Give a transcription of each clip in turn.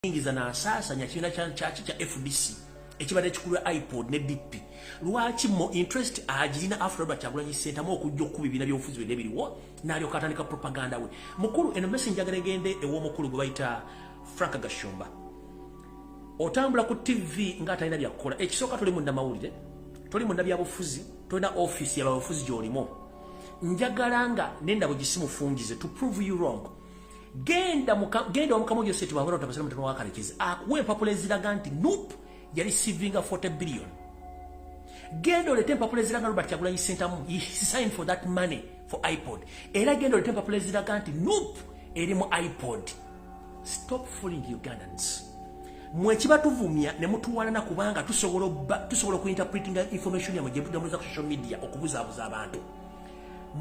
Yingiza n'asaasanya kibiina kyaki kya FDC ekibadde kikulu IPOD ne DP. Lwaki mo interest agirina after Robert Kyagulanyi Ssentamu okujja okukuba ebibiina by'obufuzi byonna ebiriwo, n'alyoka atandika propaganda we? Mukulu, eno message njagala egende ew'omukulu gwe bayita Frank Gashumba. Otambula ku TV ng'atalina byakukola. Ekisooka, toli munnamawulire, toli munnabyabufuzi, tolina ofiisi yababufuzi gy'olimu. Njagala nga nendabo gisimufungize to prove you wrong. Genda genda omukama Joseph Wabula tabasala mutano wa Kalekezi akuwe empapula eziraga nti NUP yali receiving 40 billion. Genda olete empapula eziraga Robert Kyagulanyi Ssentamu, he signed for that money for IPOD. Era genda olete empapula eziraga nti NUP eri mu IPOD. Stop fooling Ugandans. Mwe kibatuvumya ne mutuwalana kubanga tusobola okuinterpretinga information yamwe gye mutambuliza ku social media okubuzaabuza abantu.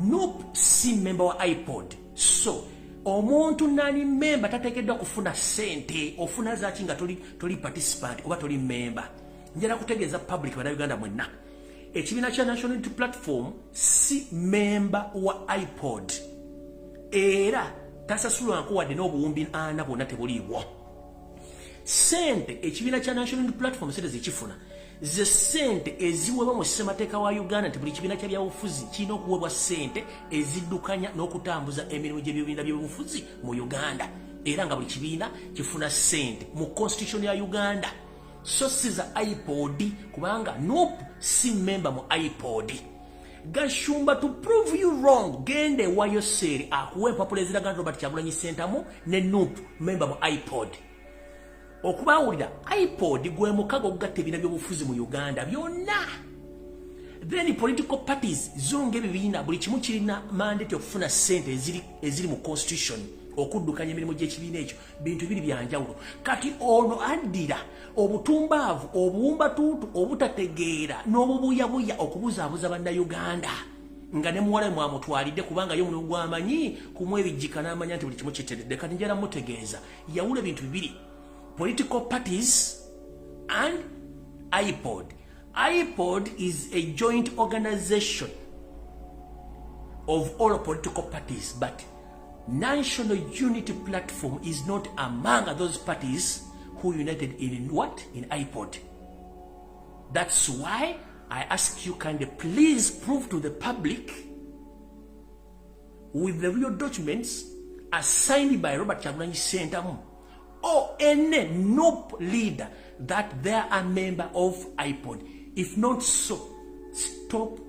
NUP si member wa IPOD. So omuntu nani member tateekeddwa kufuna ssente. Ofuna zaki nga toli participant oba toli member? Njala kutegeeza public, bannayuganda mwenna, ekibiina kya National Unity Platform si member wa IPOD era tasasulwanko wadde n'obuwumbi ana bwonna tebuliibwo. Sente ekibiina kya National Unity Platform sente zekifuna ze sente eziweebwa mu ssemateeka wa Uganda nti buli kibiina kya byabufuzi kirina okuweebwa sente eziddukanya n'okutambuza emirimu gy'ebibiina by'obufuzi mu Uganda, era nga buli kibiina kifuna sente mu constitution ya Uganda, so si za IPOD, kubanga NUP si member mu IPOD. Gashumba, to prove you wrong, genda ewa Yoseri akuwa empapula eziraga Robert Kyagulanyi Ssentamu ne NUP member mu IPOD. Okubawulira, IPOD gwe mukago ogugatta ebibiina by'obufuzi mu Uganda byonna. Then political parties zo ng'ebibiina, buli kimu kirina mandate okufuna sente eziri mu constitution okuddukanya emirimu gy'ekibiina ekyo. Bintu biri byanjawulo. Kati ono addira obutumbaavu, obuwumbatuutu, obutategeera n'obubuyabuya okubuzaabuza Bannayuganda nga ne muwala mwamutwalidde, kubanga ye omulimu gwamanyi kumwebijjika n'amanya nti buli kimu kiteredde. Kati njala mutegeeza, yawula ebintu bibiri: political parties and IPOD. IPOD is a joint organization of all political parties, but National Unity Platform is not among those parties who united in what? In IPOD. That's why I ask you kindly, please prove to the public with the real documents assigned by Robert Kyagulanyi Ssentamu or any NUP leader that they are a member of IPOD. If not so, stop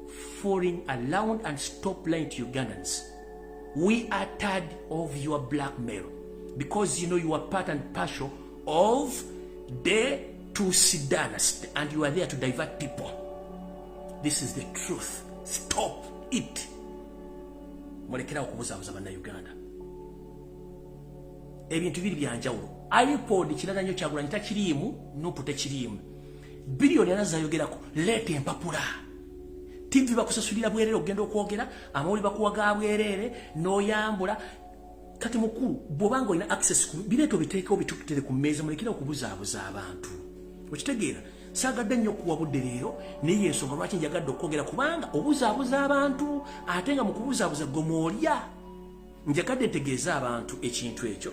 fooling around and stop lying to Ugandans. We are tired of your blackmail because you know you are part and parcel of the Tutsi dynasty and you are there to divert people. This is the truth. Stop it. Mulekerawo okubuzaabuza Bannayuganda. Ebintu biri byanjawulo. IPOD kirala nnyo. Kyagulanyi takiriimu, NUP tekiriimu. Biliyoni 40 zayogerako, leeta empapula. TV bakusasulira bwereere okugenda okwogera, amawuli bakuwa ga bwereere n'oyambula. Kati mukulu, bw'obanga olina access ku bireeta, obiteekewo, bitukutere ku mmeeza. Mulekera okubuzaabuza abantu. Okitegeera? Saagadde nnyo okuwa budde leero, naye ensonga lwaki njagadde okwogera, kubanga obuzaabuza abantu, ate nga mu kubuzaabuza gwe mwolya. Njagadde ntegeeza abantu ekintu ekyo.